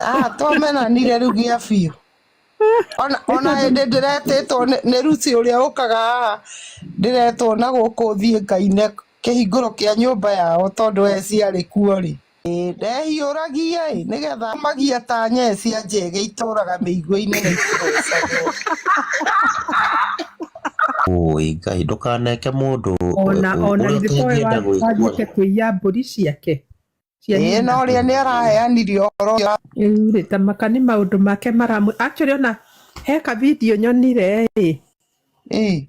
Ah, twamenanire rĩu gĩa biũ. Ona hĩndĩ ndĩretĩtwo nĩ Lucy ũrĩa ũkaga haha ndĩretwo na gũkũ thiĩ ngaine kĩhingũro kĩa nyũmba yao tondũ we ciarĩ kuo rĩ. Ndehiũragia ĩ nĩgetha magia ta nyee cia njege itũraga mĩigua-inĩ na itithecagwo. Ũĩ Ngai ndũkaneke mũndũ Ona ona ũrĩa githĩ towe ũtangĩenda gwĩkwo. wathiĩte kũiya mbũri ciake cia Ĩĩ nyina. na ũrĩa nĩ araheanire ũhoro ũcio. Rĩu rĩ ta maka nĩ maũndũ make maramũ actually ona he ka video nyonire ĩ Ĩĩ.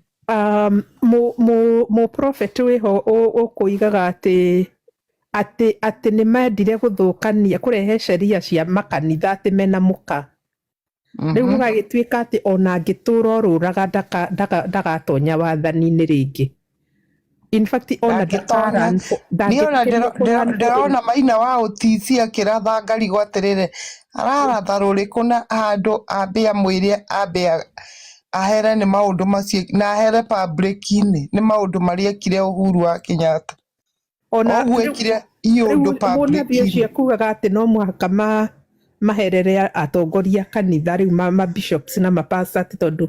Mũ prophet wĩho ũkũigaga atĩ atĩ atĩ nĩ mendire gũthũkania kũrehe sheria cia makanitha atĩ mena mũka. Rĩu gũgagĩtuĩka atĩ ona angĩtũra orũraga ndagatonya wathani-inĩ rĩngĩ. In fact ona Ndangĩtonya. Niĩ ona ndĩrona Maina wa Ũtisi akĩratha ngarigwo atĩrĩrĩ, araratha rũrĩkũ na handũ ambe amwĩre ambe ahere nĩ maũndũ macio na ahere public-inĩ nĩ maũndũ marĩa ekire Uhuru wa Kenyatta. Ona Ũguo rĩu ekire rĩu iũndũ mũnabii public-inĩ. ũcio akugaga atĩ no mũhaka maherere atongoria a kanitha rĩu ma bishops na ma pastor atĩ tondũ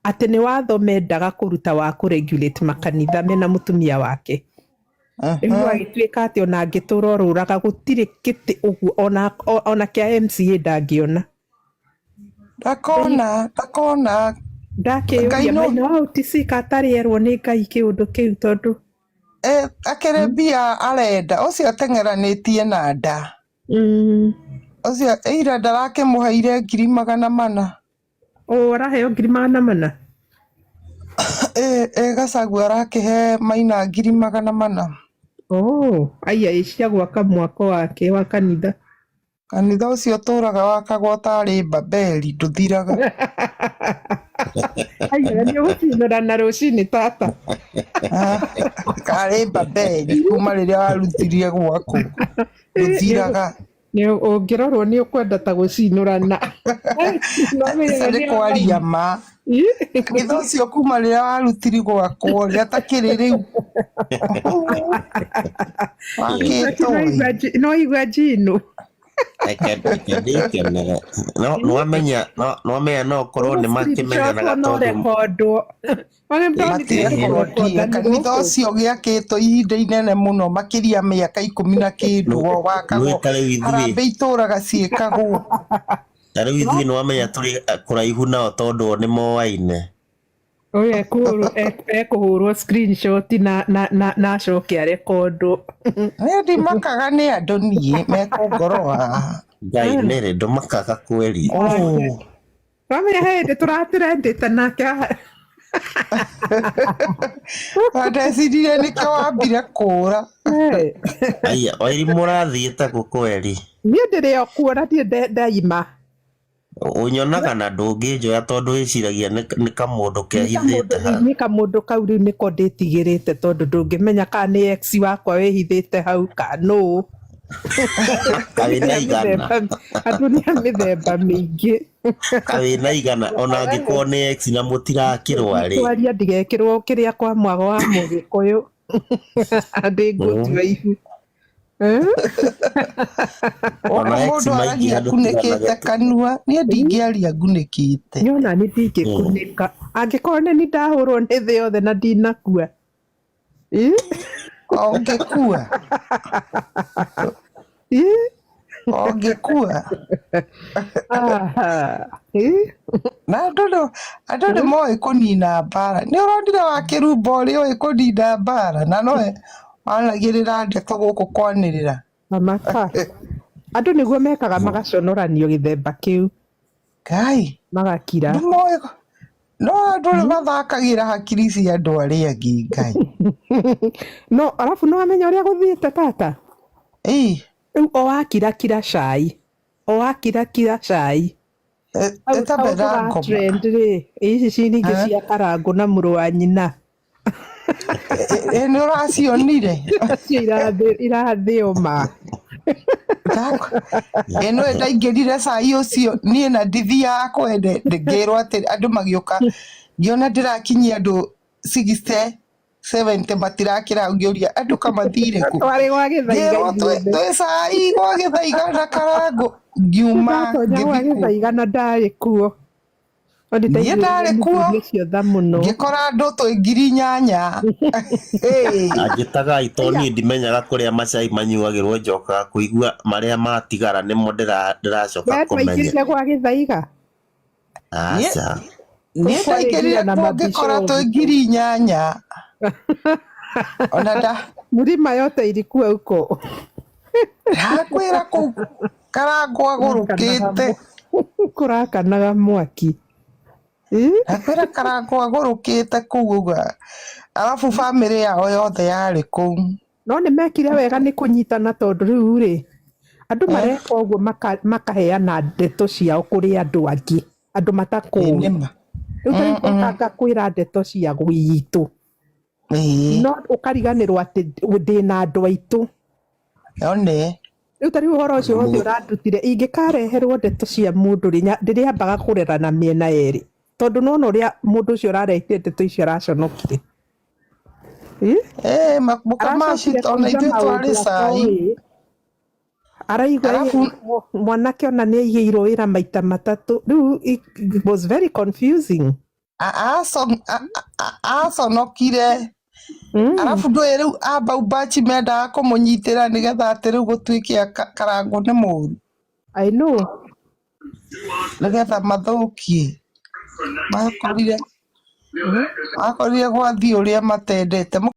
atĩ nĩ watho mendaga kũruta wa kũ regulate makanitha mena mũtumia wake. Rĩu gũgagĩtuĩka atĩ ona angĩtũra orũraga gũtirĩ kĩtĩ ũguo ona kĩa MCA ndangĩona. Ndakona, ndakona. Ngai Ndakĩyũria no maina wa OTC katarĩ erwo nĩ Ngai kĩũndũ kĩu tondũ akĩrĩ mbia arenda ũcio ateng'eranĩtie na nda. Ũcio ira ndarakĩmũheire 400,000. Ũ araheo 400,000? Ĩ Gachagua arakĩhe Maina 400,000. Oh, aya ĩ cia gwaka mwako wake wa kanitha. Kanitha ũcio ũtũraga wakagwo tarĩ Babeli ndũthiraga. Aya nĩ ũgũcinũra na rũcinĩ tata. Karĩ Babeli kuma rĩrĩa warutirie gwakwo ndũthiraga. Ũngĩrorwo nĩ ũkwenda ta gũcinũrana. Nĩ kwaria ma. Kanitha ũcio kuma rĩrĩa warutirie gwakwo rĩ atakĩrĩ rĩu. Wakĩtwo ĩ. No igua njino. Reke ndĩkenere. Nĩwamenya nĩwamenya no ũkorwo nĩ makĩmenyanaga no tondũ rekondwo. Matirekondire kanitha ũcio gĩakĩtwo ihinda inene mũno makĩria mĩaka ikũmi na kĩndũ o wakagwo Nĩ ta rĩu ithuĩ harambĩ itũraga ciĩkagwo. ta rĩu ithuĩ nĩwamenya tũrĩ kũraihu nao tondũ o nĩ moaine. Ũyũ ekũhũrwo screenshot na acoke arekondwo. Niĩ ndimakaga nĩ andũ niĩ mekũngoroa. Ngai nĩrĩ ndũmakaga kweri. Oh. Wamenya he hĩndĩ tũratĩrendete nake haha. Ndeciririe nĩkĩo wambire kũra. Aya, Wairimũ ũrathiĩte kũ kweri? Niĩ ndĩrĩ o kuo na ndirĩ ndaima. Ũnyonaga na ndũngĩnjoya tondũ wĩciragia nĩ kamũndũ kehithĩte hau. Nĩ kamũndũ kau rĩu nĩko ndĩtigĩrĩte tondũ ndũngĩmenya kana nĩ ex wakwa wĩhithĩte hau kana nũ. Kawĩna igana. Andũ nĩ a mĩthemba mĩingĩ. Kawĩna igana ona angĩkorwo nĩ ex na mũtirakĩrwa rĩ. Twaria ndigekĩrwo kĩrĩa kwa mwago wa mũgĩkũyũ. Ndĩ ngũtua ihu. Ona ex Mũndũ maingĩha aragia akunĩkĩte kanua niĩ ndingĩaria ngunĩkĩte. Niĩ ona niĩ ndingĩkunĩka. Angĩkorwo nĩ niĩ ndahũrwo nĩ thĩ yothe na ndinakua. Ũngĩkua. Ũngĩkua. Na andũ nĩ moĩ kũnina mbara. Nĩ ũronire Wakĩrumba ũrĩa ũĩ kũnina mbara na nowe wanagĩrĩra ndeto gũkũ kwanĩrĩra. Amaka. Andũ nĩguo mekaga magaconoranio gĩthemba kĩu. Ngai. Magakira. Nĩ moĩ no andũ nĩ mathakagĩra hakiri cia andũ arĩa angĩ Ngai. No arabu nĩ wamenya ũrĩa gũthiĩte tata? Ĩĩ. Rĩu o wakirakira cai. O wakirakira cai. Ĩtambe ngoma. Trend rĩ, ici ciringi cia karangũ na mũrũ wa nyina. Ĩ nĩ ũracionire? Acio irathĩo ma. Ĩ nĩwe ndaingĩrire cai ũcio niĩ na ndithiaga kwene ngĩrwo atĩ andũ magĩũka ngĩona ndĩrakinyia andũ 60. 70 matirakĩra ngĩũria andũ kamathire kũ Twarĩ gwa Gĩthaiga ngĩrwo ithuothe. twĩ cai gwa Gĩthaiga na Karangũ ngiuma Ndatonya gwa ngĩthiĩ kuo Gĩthaiga na ndarĩ kuo. No niĩ nĩndaiguire ndarĩ kuo mũthuri ũcio tha mũno. ngĩkora andũ twĩ 8,000. Ĩĩ. Anjĩtagai to Aya, niĩ ndimenyaga kũrĩa macai manyuagĩrwo njokaga kũigua marĩa matigara nĩmo ndĩracoka we kũmenya. ndwaingĩrire gwa Gĩthaiga? Niĩ Aca. Kũu niĩ kwarĩ ndaingĩrire nginya na kuo ngĩkora twĩ mabishopu. 8,000 ona nda Mlima yote ilikuwa huko. ndakwĩra kũu Karangũ Kũrakanaga agũrũkĩte kũrakanaga mwaki. Ĩ? ndakwĩra Karangũ agũrũkĩte kũu ũguo arabu bamĩrĩ yao yothe yarĩ kũu. No nĩ mekire wega nĩ kũnyitana tondũ rĩu rĩ andũ Eh, mareka ũguo makaheana ndeto ciao kũrĩ andũ angĩ andũ ĩ matakũĩ nĩma. rĩu ta rĩu ngokanga kwĩra ndeto cia gwitũ Ĩĩ no ũkariganĩrwo atĩ ndĩna andũ aitũ one rĩu ta rĩu ũhoro ũcio wothe ũrandutire ingĩkareherwo ndeto cia mũndũ rĩ ndĩrĩambaga kũrera na mĩena yerĩ tondũ nona ũrĩa mũndũ ũcio ũrarehire ndeto icio araconokire. Ĩ? Ĩĩ mũkamaci Aracokire ona kũiga ithuĩ twarĩ maũndũ cai atoĩ araigua arabu mwanake ona nĩ aigĩirwo wĩra maita matatũ rĩu it was very confusing. Aconokire arabu ndũĩ rĩu ambaumbachi mendaga kũmũnyitĩra nĩgetha atĩ rĩu gũtuĩke Karangũ nĩ mũru I know. nĩgetha mathũkie makorire makorire gwathiĩ ũrĩa matendete.